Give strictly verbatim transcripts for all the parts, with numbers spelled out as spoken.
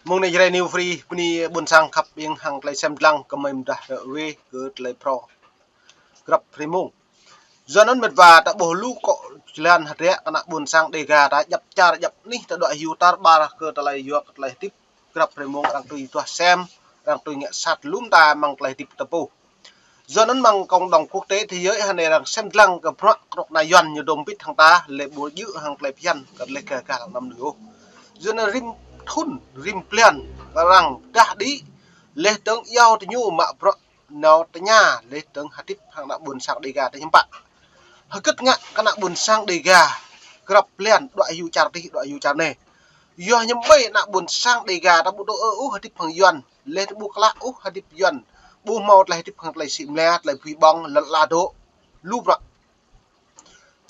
Mông anai Jrai New Free, bơni ƀôn sang khăp ƀing hăng tơlơi sem dlăng kơ mơi mơdah rơ wê kơ tơlơi phrâo grăp hrơi mông. Yua anŭn mĕt wa ta ƀuh lu akŏ jơlan hơdră kơ ană ƀôn sang Đêga ta djăp čar djăp anih ta dŏ hyu tar ƀar kơ tơlơi yua kơ tơlơi hơdip grăp hrơi mông arăng tui duah sem, arăng tui ngă sat lŏm ta amăng tơlơi hơdip ta pô. Yua anŭn amăng cộng đồng quốc tế thế giới hơnai arăng sem dlăng kơ bruă kơnuk kơna Yuan ñu dŏ pĭt hăng ta, lĕ ƀu djơ̆ hăng tơlơi phiăn kơ tơlơi gah gah lăng anăm nui ôh. Yua anŭn rĭm thŭn, rĭm blan arăng dah đĭ, leh dơ̆ng iâu tơ ñu mă bruă nao tơña, leh dơ̆ng hơdip hăng ană ƀôn sang Đêga tơ hiư̆m pă. Hơgĕt ngă kơ ană ƀôn sang Đêga grăp blan dŏ hyu čar tih, dŏ hyu čar anai. Yua hiư̆m ƀơi ană ƀôn sang Đêga ta ƀu dŏ ơ ôh hơdip hăng Yuan, leh ta ƀu klă ôh hơdip Yuan, ƀu hmâo tơlơi hơdip hăng tơlơi sĭ mơla, tơlơi bui ƀong, lŏn ala dŏ, lu bruă.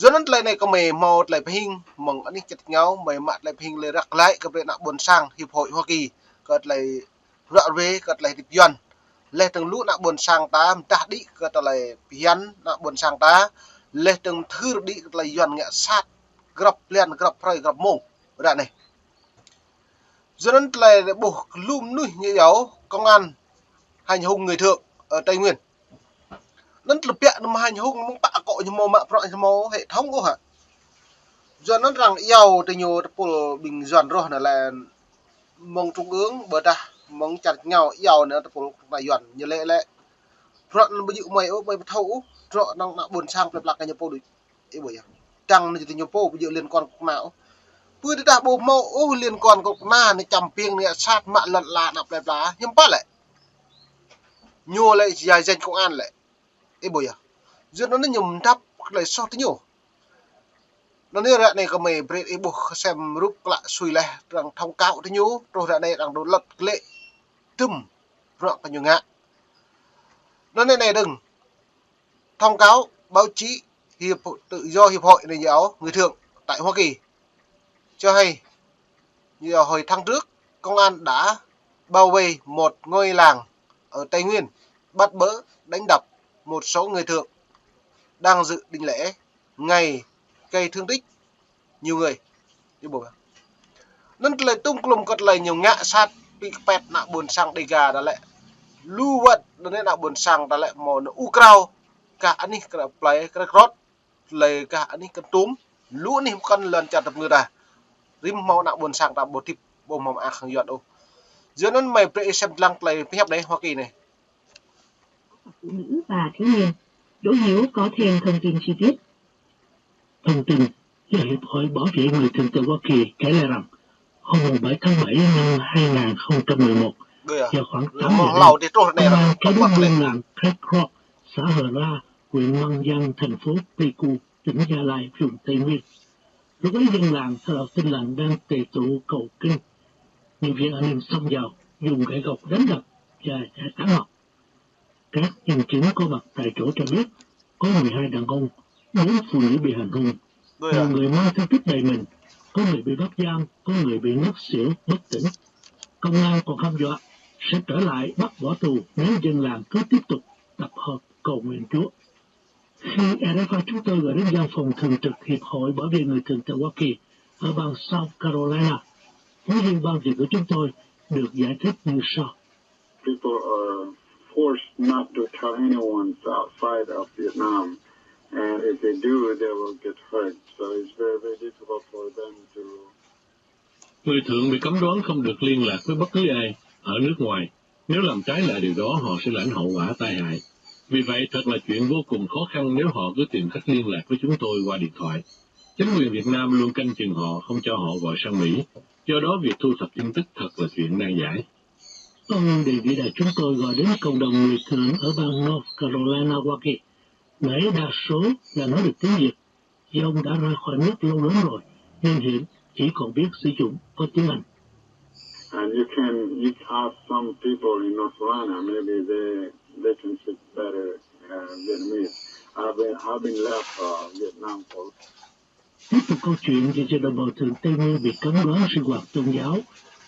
Yua anŭn tơlơi anai kơ mơi hmâo tơlơi pơhing, mơ̆ng anih čơt rơngiao, mơi mă tơlơi pơhing lĕ răk glaĭ kơ brơi ană ƀôn sang Hiệp hội Hoa Kỳ, kơ tơlơi ră ruai kơ tơlơi hơdip Yuan. Leh dơ̆ng lu ană ƀôn sang ta mơdah đĭ kơ tơlơi phiăn ană ƀôn sang ta, leh dơ̆ng mơthưr đĭ kơ tơlơi Yuan ngă sat grăp blan, grăp hrơi, grăp mông ră anai. Yua anŭn tơlơi ƀuh lu mơnuih ñu iâu công an hành hung người Thượng ở Tây Nguyên. Anŭn tơlơi biă anŭn mơ̆ng hành hung mơ̆ng pă akŏ ñu hmâo mă bruă ñu hmâo hệ thống ôh hă. Yua anŭn arăng iâu tơ ñu tơpul ƀing Yuan rŏh anŭn lĕ mơ̆ng trung ương ƀôdah mơ̆ng čar rơngiao iâu anŭn tơpul kơnuk kơna Yuan ñu lĕ lĕ. Bruă anŭn ƀu djơ̆ mơi ôh, mơi ƀu thâo ôh, bruă anŭn ană ƀôn sang plơi pla kơ ñu pô đôč. Ih ƀuh yơh. Tăng anŭn tơ ñu pô ƀu djơ̆ liên quan kơnuk kơna ôh. Pơ tơdah ƀu hmâo ôh liên quan kơnuk kơna anŭn čăm piêng anŭn ngă sat mă lŏn ala ană plơi pla, hiư̆m pă lĕ. Ñu lĕ ya danh công an lĕ. Ih ƀuh yơh. Yua anŭn ñu mơdăp tơlơi soh tơ ñu. Anŭn ră anai kơ mơi brơi ih ƀuh sem rup klă sui leh arăng thông cáo tơ ñu, truh ră anai arăng dŏ lăt glĕ tơm bruă kơ ñu ngă. Anŭn anai dơ̆ng thông cáo báo chí hiệp tự do hiệp hội anai iâu người Thượng tại Hoa Kỳ cho hay, như là hồi tháng trước, công an đã bao vây một ngôi làng ở Tây Nguyên, bắt bớ, đánh đập một số người Thượng đang dự đính lễ, ngày gây thương tích nhiều người. Ih ƀuh. Anŭn tơlơi tŭm klŭm kơ tơlơi ñu ngă sat pĭ kơpĕt ană ƀôn sang Đêga ta lĕ. Lu wơ̆t anŭn ană ƀôn sang ta lĕ hmâo anŭn ukrao gah anih kơ plơi kơ krot, tơlơi gah anih kơ tŭm, lu anih pơkŏn lŏn čar tơpơngư ta. Rĭm hmâo ană ƀôn sang ta ƀu hơdip, ƀu hmâo mơak hăng Yuan ôh. Yua anŭn mơi brơi ih sem dlăng tơlơi pơhiăp anai Hoa Kỳ anai. Phụ nữ và thiếu niên. Đỗ Hiếu có thêm thông tin chi tiết. Thông tin do Hiệp hội Bảo vệ Người Thượng tại Hoa Kỳ kể lại rằng, hôm mùng bảy tháng bảy năm hai ngàn không trăm mười một, vào khoảng tám giờ đêm, công an kéo đến buôn làng Khrek Krok, xã Hờ La, huyện Mang Yang, thành phố Pleiku, tỉnh Gia Lai, vùng Tây Nguyên. Lúc ấy dân làng sau đó tin lành đang tề tụ cầu kinh. Nhân viên an ninh xông vào, dùng gậy gộc đánh đập và giải tán họ. Các nhân chứng có mặt tại chỗ cho biết, có mười hai đàn ông, bốn phụ nữ bị hành hung. Nhiều người mang thương tích đầy mình, có người bị bắt giam, có người bị ngất xỉu, bất tỉnh. Công an còn hăm dọa sẽ trở lại bắt bỏ tù nếu dân làng cứ tiếp tục tập hợp cầu nguyện Chúa. Khi rfi chúng tôi gọi đến văn phòng thường trực Hiệp hội Bảo vệ Người Thượng tại Hoa Kỳ ở bang South Carolina, phóng viên bang Việt ngữ chúng tôi được giải thích như sau. People are forced not to tell anyone outside of Vietnam, and if they do, they will get hurt. So it's very, very difficult for them to Người Thượng bị cấm đoán không được liên lạc với bất cứ ai ở nước ngoài. Nếu làm trái lại điều đó, họ sẽ lãnh hậu quả tai hại. Vì vậy, thật là chuyện vô cùng khó khăn nếu họ cứ tìm cách liên lạc với chúng tôi qua điện thoại. Chính quyền Việt Nam luôn canh chừng họ, không cho họ gọi sang Mỹ. Do đó, việc thu thập tin tức thật là chuyện nan giải. Ông đề nghị đài chúng tôi gọi đến cộng đồng người Thượng ở bang North Carolina, Hoa Kỳ. Mà ấy đa số là nói được tiếng Việt. Vì ông đã ra khỏi nước lâu lắm rồi, nên hiện chỉ còn biết sử dụng có tiếng Anh. And you can, you ask some people in North Carolina, maybe they, they can speak better, uh, Vietnamese. I've been, I've been left, uh, Vietnam for Tiếp tục câu chuyện về việc đồng bào Thượng Tây Nguyên bị cấm đoán sinh hoạt tôn giáo,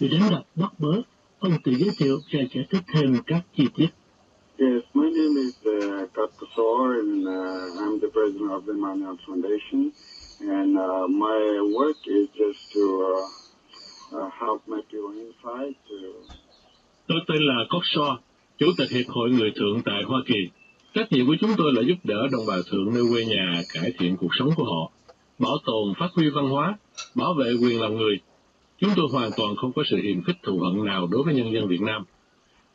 bị đánh đập, bắt bớ, ông tự giới thiệu và giải thích thêm các chi tiết. Yes, my name is, uh, Kat Kusor, and, uh, I'm the president of the Mang Yang Foundation. And, uh, my work is just to, uh, Uh, help Matthew Wayne fight to Tôi tên là Cốc So, Chủ tịch Hiệp hội Người Thượng tại Hoa Kỳ. Trách nhiệm của chúng tôi là giúp đỡ đồng bào Thượng nơi quê nhà cải thiện cuộc sống của họ, bảo tồn, phát huy văn hóa, bảo vệ quyền làm người. Chúng tôi hoàn toàn không có sự hiềm khích thù hận nào đối với nhân dân Việt Nam,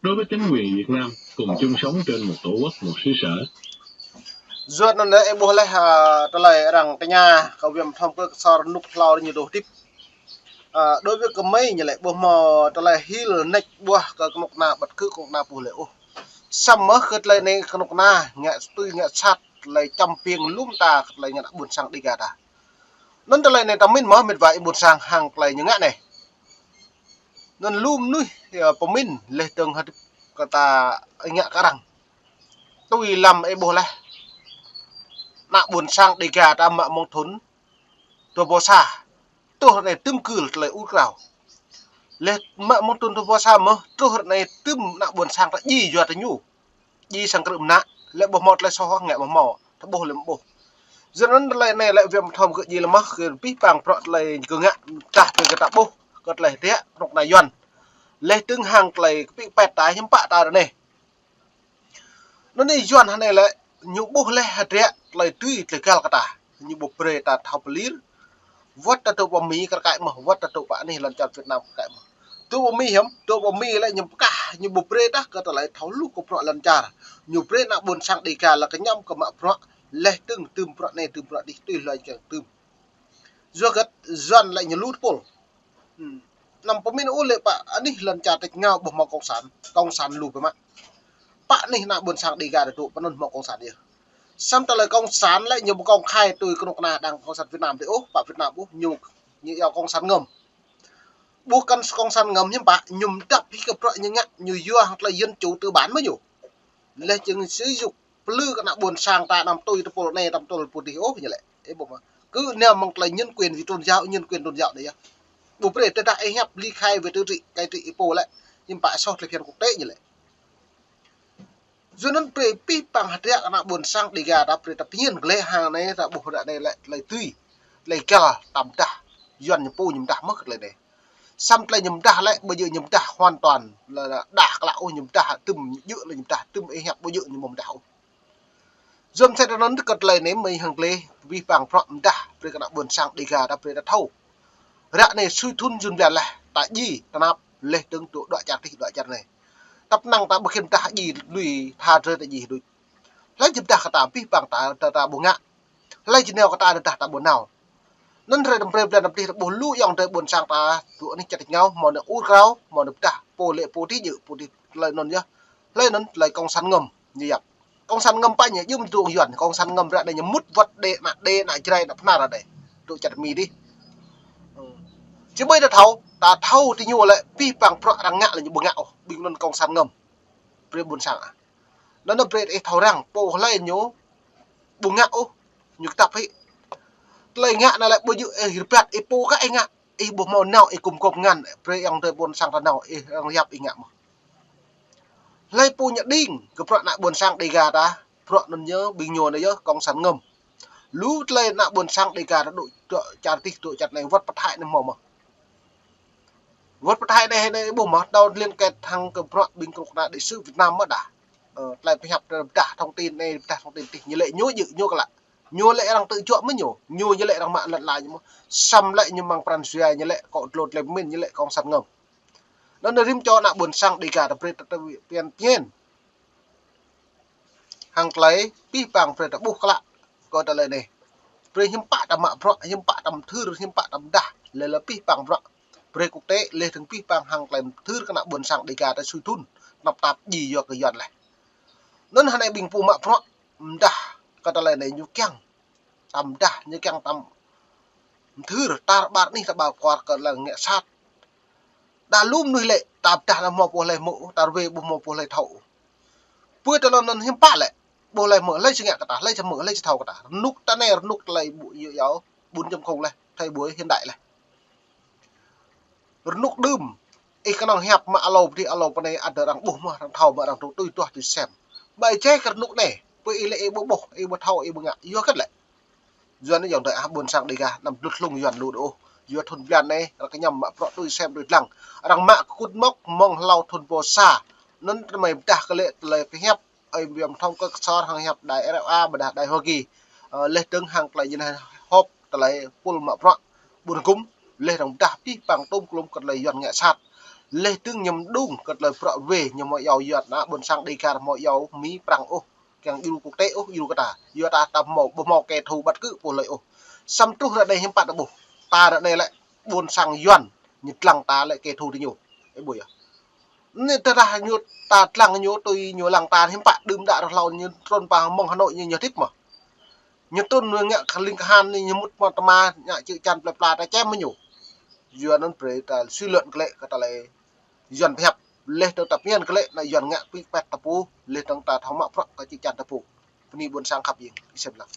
đối với chính quyền Việt Nam, cùng chung sống trên một tổ quốc, một xứ sở. Yua anŭn lĕ ih ƀuh laih, a, tơlơi arăng tơña kơ Wim Thom kơ sor nuk hlâo ñu dŏ hơdip. A, đối với kơmơi ñu lĕ ƀuh hmâo tơlơi hil nač ƀuh kơ kơnuk kơna ƀăt kơ kơnuk kơna ƀuh lĕ ôh. Samơ̆ kơ tơlơi anai kơnuk kơna ngă tui ngă sat tơlơi čăm piêng lŏm ta kơ tơlơi ngă ană ƀôn sang Dêga ta. Anŭn tơlơi anai ta min mơ̆ mĕt wa ƀôn sang hăng tơlơi ñu ngă anai. Anŭn lu mơnuih, ơ, pơmin laih dơ̆ng hơdip kơ ta ngă kơ arăng. Tui lăm ih ƀuh laih. Ană ƀôn sang Dêga ta mă mơ̆ng thŭn dua rơbâo sa truh ră anai tŭm kơ tơlơi ur krao. Laih mă mơ̆ng thŭn dua rơbâo sa mơ̆ truh ră anai tŭm ană ƀôn sang ta djai yua tơ ñu. Djai sang krư̆ mơnă, lĕ ƀuh hmâo tơlơi soh ngă ƀuh hmâo, ta ƀuh lĕ ƀuh. Yua anŭn tơlơi anai lĕ Wim Thom kơ djai lĕ mơ̆, kơ pih pang prŏ tơlơi kơ ngă, tah kơ ta ƀuh, kơ tơlơi hơdră, kơnuk kơna Yuan. Laih dơ̆ng hăng tơlơi kơ pih pet ta, hiư̆m pă ta ră anai. Anŭn anai Yuan hơnai lĕ, ñu ƀuh laih hơdră tơlơi tui tơlơi găl kơ ta. Ñu ƀu brơi ta thâo pơlir. Wơ̆t ta dŏ pơ Mi kar kaĭ mơ̆, wơ̆t ta dŏ pơ anih lŏn čar Việt Nam kar kaĭ mơ̆. Dŏ pơ Mi hiư̆m, dŏ pơ Mi lĕ ñu pơkah, ñu ƀu brơi ta kơ tơlơi thâo hluh kơ prŏ lŏn čar. Ñu brơi ană ƀôn sang Dêga lĕ kơ ñăm kơ mă prŏ, laih dơ̆ng tŭm prŏ anai, tŭm prŏ adih tui hloi kiăng tŭm. Yua kơ Yuan lĕ ñu lu tơpul. Hmm. Anăm pơmin ôh lĕ pă anih lŏn čar ta ngă ƀuh hmâo cộng sản, cộng sản lu biă mă. Pă anih ană ƀôn sang Dêga ta dŏ pơ anŭn hmâo cộng sản yơh. Samơ̆ tơlơi cộng sản lĕ ñu ƀu công khai tui kơnuk kơna đang cộng sản Việt Nam tơ ôh, pă Việt Nam ôh, ñu, ñu yua cộng sản ngầm. Ƀuh kăn cộng sản ngầm hiư̆m pă, ñu mơdăp hĭ kơ prŏ ñu ngă, ñu yua hăng tơlơi dân chủ tư bản mơ̆ ñu. Laih jing sử dụng pơlư kơ ană ƀôn sang ta anăm tui tơpul anai, anăm tui tơpul adih ôh ñu lĕ. Ih ƀuh mơ̆. Kơ nao mơ̆ng tơlơi nhân quyền vì tôn giáo, nhân quyền tôn giáo anai yơh. Ƀu brơi tơdah ih hiăp ly khai về tự trị, cai trị ih pô lĕ. Hiư̆m pă soh tơlơi phiăn quốc tế ñu lĕ. Yua anŭn brơi pih pang hơdră kơ ană ƀôn sang Dêga ta brơi ta pơñen gleh hăng anai ta ƀuh ră anai lĕ tơlơi tui. Tơlơi găl ta mơdah. Yuan ñu pô ñu mơdah mơ̆ kơ tơlơi anai. Samơ̆ tơlơi ñu mơdah lĕ, ƀu djơ̆ ñu mơdah hoàn toàn, lĕ, lĕ đah klă ôh ñu mơdah, tŭm djơ̆ lĕ ñu mơdah, tŭm ih hiăp ƀu djơ̆ ñu mơdah ôh. Yua mơsĕ tơnăn kơ tơlơi anai mơi hăng gleh, pih pang prŏ mơdah, brơi kơ ană ƀôn sang Dêga ta brơi ta thâo. Ră anai sui thŭn jun blan laih, ta djai, tơnap, laih dơ̆ng dŏ dua čar adih, dua čar anai. Tăp năng ta ƀu khĭn mơdah djai lui tha drơi ta djai đôč. Hlơi či mơdah kơ ta pih pang ta, ta, ta ƀu ngă. Hlơi či nao kơ ta, ta, ta ƀu nao. Anŭn hrơi tơm brơi blan tơm adih ta ƀuh lu ayŏng adơi ƀôn sang ta, dŏ anih čar tač rơngiao, hmâo anai ur krao, hmâo anai pơdah, pô lĕ pô adih djơ̆, pô adih tơlơi anŭn yơh. Hlơi anŭn tơlơi cộng sản ngầm, ñu yap. Cộng sản ngầm pă ñu, djơ̆ mơ̆ dŏ Yuan, cộng sản ngầm ră anai ñu mŭt wơ̆t đe ană, đe ană Jrai, ană Bơhnar ră anai. Dŏ čar Mi adih. Hmm. Či ƀai ta thâo, ta thâo tơ ñu lĕ pih pang prŏ arăng ngă lĕ ñu ƀu ngă ôh, ƀing anŭn cộng sản ngầm. Brơi ƀôn sang ah. Anŭn anai brơi ih thâo răng, pô hlơi ñu ƀu ngă ôh, ñu kơtăp hĭ. Tơlơi ngă anai lĕ ƀu djơ̆ ih rơbat, ih pô kơ ih ngă, ih ƀu hmâo nao, ih gum gôp ngăn, brơi ayŏng adơi ƀôn sang ta nao, ih arăng yap ih ngă mơ̆. Hlơi pô ñu đing kơ prŏ ană ƀôn sang Dêga ta, prŏ anŭn ñu, ƀing ñu anai yơh, cộng sản ngầm. Lu tơlơi ană ƀôn sang Dêga ta dŏ, dŏ čar adih, dŏ čar anai, wơ̆t pơthai anai hmâo mơ̆. Wơ̆t pơthai anai, anai ƀuh mơ̆, tơdang liên kết hăng kơ prŏ ƀing kơnuk kơna đại sứ Việt Nam mơ̆ đah. Ơ, tơlơi pơhiăp tơdah thông tin anai, tơdah thông tin adih, ñu lĕ ñu djơ̆, ñu kơ lă. Ñu lĕ arăng tơjuă mơ̆ ñu, ñu, ñu lĕ arăng mă lŏn ala ñu mơ̆. Samơ̆ lĕ ñu mơ̆ng Prăng Jrai ñu lĕ, kơ dlô tơlơi pơmĭn ñu lĕ cộng sản ngầm. Anŭn rĭm čô ană ƀôn sang Dêga ta brơi ta, ta pơñen. Hăng tơlơi pih pang brơi ta ƀuh klă kơ tơlơi anai. Brơi hiư̆m pă ta mă prŏ, hiư̆m pă ta mơthưr, hiư̆m pă ta mơdah, lĕ lĕ pih pang prŏ. Brơi quốc tế, laih dơ̆ng pih pang hăng tơlơi mơthưr kơ ană ƀôn sang Dêga ta sui thŭn, tơnap tap djai yua kơ Yuan laih. Anŭn hơnai ƀing pô mă prŏ, mơdah kơ tơlơi anai ñu kiăng. Ta mơdah, ñu kiăng ta mơthưr, tar ƀar anih ta ƀar kuar kơ lăng ngă sat. Đa lu mơnuih lĕ, ta mơdah anai hmâo pô hlơi hmư̆, ta rơwe ƀu hmâo pô hlơi thâo. Pơ tơlơi anŭn hiư̆m pă lĕ, ƀu hlơi hmư̆, hlơi či ngă kơ ta, hlơi či hmư̆, hlơi či thâo kơ ta. Rơnŭk ta anai, rơnŭk tơlơi ƀu yua yua, bốn chấm không laih, thời buổi hiện đại laih. Rơnŭk đưm, ih kơnơ̆ng hiăp mă alô pơdih alô pơ anai ăt arăng ƀuh mơ̆, arăng thâo mơ̆, arăng tui tui tuah tui sem. Ƀai jai kơ rơnŭk anai, pơ ih lĕ ih ƀu ƀuh, ih ƀu thâo, ih ƀu ngă, yua kơ lĕ. Yuan anai ayŏng adơi ah ƀôn sang Dêga, anăm dlŭt hlung Yuan lu đôč ôh. Yua thun blan anai, arăng kơñăm mă bruă tui sem tui dlăng. Arăng mă kơkŭt mŏk mơ̆ng hlâo thun pô sa. Anŭn tơmai pơdah kơ lĕ tơlơi pơhiăp, ơi biăm thŏng kơ ksor hăng hiăp đài R F A, ƀôdah đài Hoa Kỳ. Ơ, leh dơ̆ng hăng tơlơi jơnai họp tơlơi pul mă bruă ƀun gŭm, leh dơ̆ng pơdah pih păng tŭm klŭm kơ tơlơi Yuan ngă sat. Leh dơ̆ng ñăm đung kơ tơlơi bruă wê, ñăm hmâo iâu Yuan ană ƀôn sang Dega hmâo iâu Mi Prăng ôh. Kiăng djru quốc tế ôh, djru kơ ta. Yua ta, ta hmâo, ƀu hmâo kẻ thù bất cứ pô hlơi ôh. Săm truh ră anai hiư̆m pă ta ƀuh. Ta ră anai lĕ ƀôn sang Yuan, ñu dlăng ta lĕ kẻ thù tơ ñu. Ơ ƀuh yơh. Anai tơdah ñu ta dlăng ñu tui ñu lăng ta hiư̆m pă đưm đă rơhlâo ñu trŭn pơ mơ̆ng Hà Nội ñu, ñu hơdip mơ̆. Ñu trŭn ñu ngă kơ ling kơ han ñu mŭt mơ̆ng tơma ngă čư̆ čan plơi pla ta čem mơ̆ ñu. Yua anŭn brơi ta suy luận kơ lĕ kơ tơlơi Yuan pơhiăp. Leh dơ̆ng ta pơñen kơ lĕ ană Yuan ngă pĭ pet ta pô, leh dơ̆ng ta thâo mă bruă kơ čư̆ čan ta pô. Bơni ƀôn sang khăp ying, ih sem lăng.